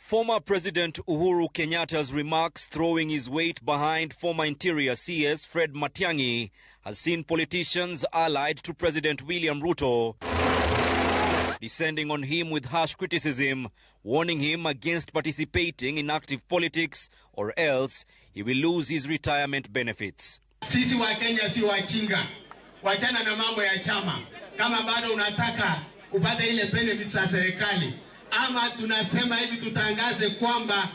Former President Uhuru Kenyatta's remarks throwing his weight behind former Interior CS Fred Matiang'i has seen politicians allied to President William Ruto descending on him with harsh criticism, warning him against participating in active politics or else he will lose his retirement benefits. Sisi Wakenya si wajinga, wachana na mambo ya chama. Kama bado unataka upate ile benefits za serikali, ama tunasema hivi, tutangaze kwamba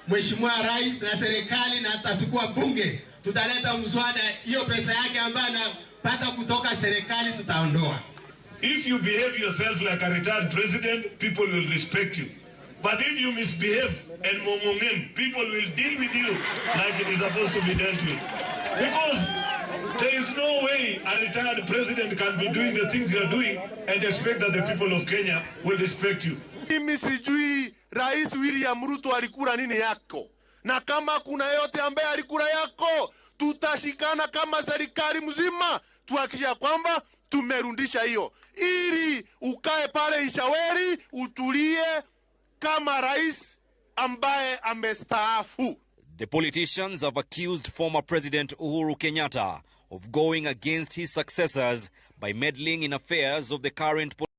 Mheshimiwa Rais na serikali na atachukua bunge, tutaleta mswada, hiyo pesa yake ambayo anapata kutoka serikali tutaondoa. If you behave yourself like a retired president, people will respect you. But if you misbehave and mongongem, people will deal with you like it is supposed to be dealt with. Because there is no way a retired president can be doing the things you are doing and expect that the people of Kenya will respect you. Mimi sijui Rais William Ruto alikula nini yako, na kama kuna yeyote ambaye alikula yako, tutashikana kama serikali mzima tuhakikisha kwamba tumerudisha hiyo, ili ukae pale Ichaweri utulie kama rais ambaye amestaafu. The politicians have accused former President Uhuru Kenyatta of going against his successors by meddling in affairs of the current